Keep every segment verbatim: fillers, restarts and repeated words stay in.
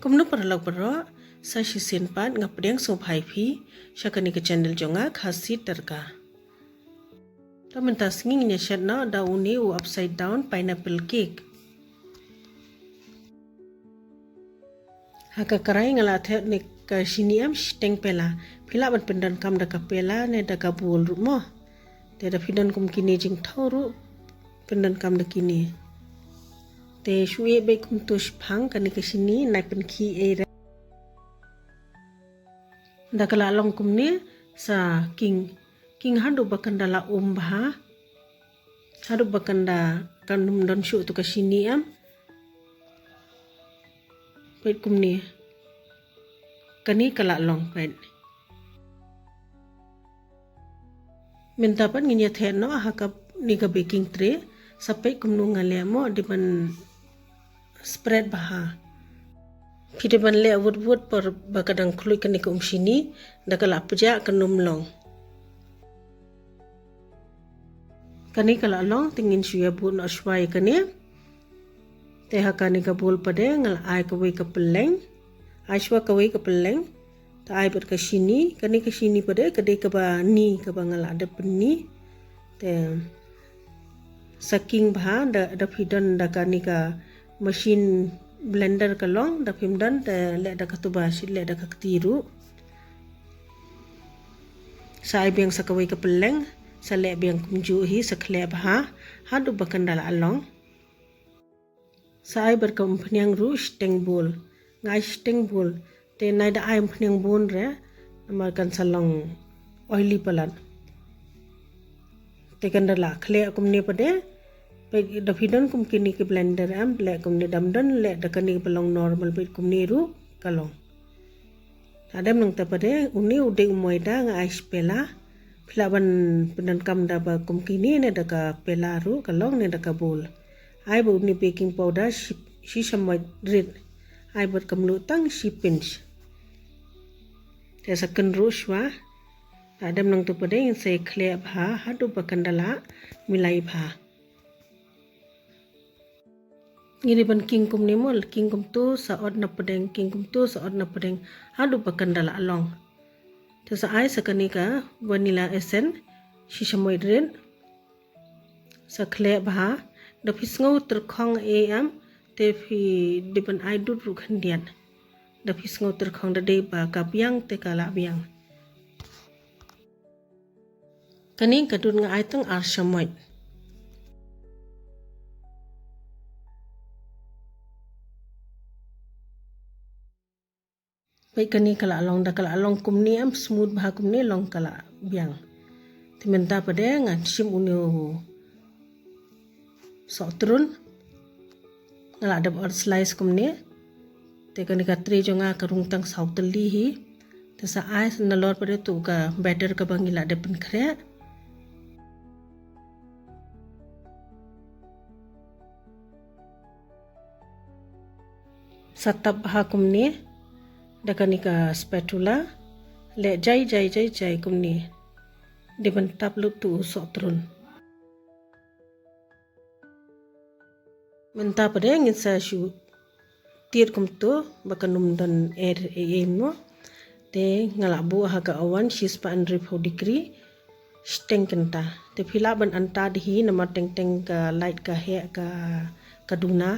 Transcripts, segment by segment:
Kumno paralok baroh, sa shisien pat nga pdiang sngewbha ïa phi sha kane ka channel jong nga, Khasi Tadka. Te mynta sngi ngin ïa shet noh da une u upside down pineapple cake. Ha ka karai nga la theh ne ka shini em shiteng pela. Phi lah ban pyndonkam da ka pela ne da ka bowl ruh mo. Te da phi don kum kine jingthaw ruh pyndonkam da kine. Te shu ïeh beit kumto shiphang, kane ka shini nai pynkhih ei re. Da ka la long kumne sa king, king haduh ba kan da la um bha. Haduh ba kan da kan ym don shuh tu ka shini em. Peit kumne. Kane ka la long peit. Mynta pat ngin ïa theh noh ha kane ka baking tray, sa peit kumno nga leh mo, dei ban spread bha. Phi dei ban leh wut wut por ba ka dang khluit kane ka um shini, da ka la pjah kan ym long. Kane ka la long, te ngin shu ïa buh noh shuwa ïa kane. Te ha kane ka bowl pat de nga la ai kawei ka pylleng. Ai shuwa kawei ka pylleng. Te ai bad ka shini, kane ka shini pat de ka dei kaba ni, kaba nga la dep pynni. Te sa king bha da, da phi don da kane ka machine blender ka long, da phim don te leh da katu ba shi, leh da ka kti ruh. Sa ai biang sa kawei ka pylleng, sa leh biang kumjuh hi, sa khleh bha haduh ba kan da la long. Sa ai bad ka umphniang ruh shiteng bowl. Nga ai shiteng bowl. Te nai da ai umphniang bun re, namar kan sa long oily palat. Te kan da la khleh kumne pat de. Peit da phi don kum kine ki blender em, leh kumne, dam don leh da kane ba long normal, peit kumne ruh ka long. Hadem nangta pat de, une u dei u moida, nga ai shi pela. Phi lah ban pyndonkam da ba kum kine ne da ka pela ruh ka long ne da ka bowl. Ai bad une baking powder shi, shi shamoit rit. Ai bad ka mluh tang shi pinch. Te sa kynruh shuwa. Hadem nangta pat de ngin sa khleh bha haduh ba kan da la milai bha. Ngi dei ban king kumne mo, king kumto sa ot na pdeng, king kumto sa ot na pdeng. Haduh ba kan da la long. Te sa ai sa kane ka vanilla essence, shi shamoit rit. Sa khleh bha, da phi sngew tyrkhong ei em, te phi dei ban ai dud ruh khyndiat. Da phi sngew tyrkhong da dei ba ka biang te ka la biang. Kane ka dud nga ai tang ar shamoit. Peit kane ka la long, da ka la long kumne em, smooth bha kumne long ka la biang. Te mynta pat de ngan shim une u sohtrun. Nga la dep ot slice kumne. Te kane ka tray jong nga ka rung tang saw tylli hi. Te sa ai nalor pat de tu ka batter kaba ngi la dep pynkhreh. Sa tap bha kumne da kane ka spatula. Leh jai jai jai jai kumne. Dei ban tap lut tu u sohtrun. Mynta pat de ngin sa shu tied kumto ba kan ym don air ei ei mo. Te nga la buh ha ka oven shispah hynriewphew degree shiteng kynta. Te phi lah ban anta da hi namar teng teng ka light ka heh ka, ka duna.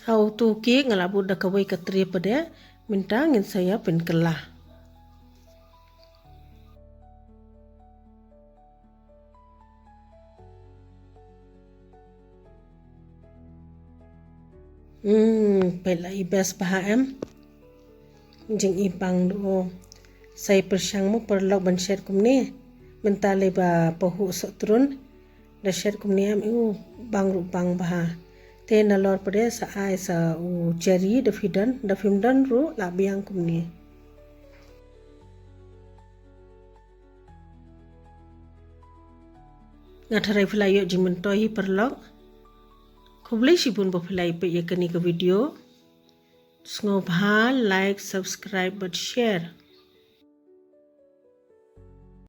Ha uto u cake nga la buh da kawei ka tray pat de, mynta ngin sa ïa pynkylla. Hmm, peit la i best bha em. Jingibang duh. Sa i pyrshang mo paralok ban shet kumne. Mynta lei ba pahuh sohtrun. Da shet kumne em, i u bang ruh bang bha. Te nalor pat de sa ai sa u cherry da phi don, da phim don ruh la biang kumne. Nga tharai phi la ïoh jingmyntoi hi paralok. Khublei shibun ba phi la ïa peit ïa kane ka video. Sngewbha like, subscribe bad share.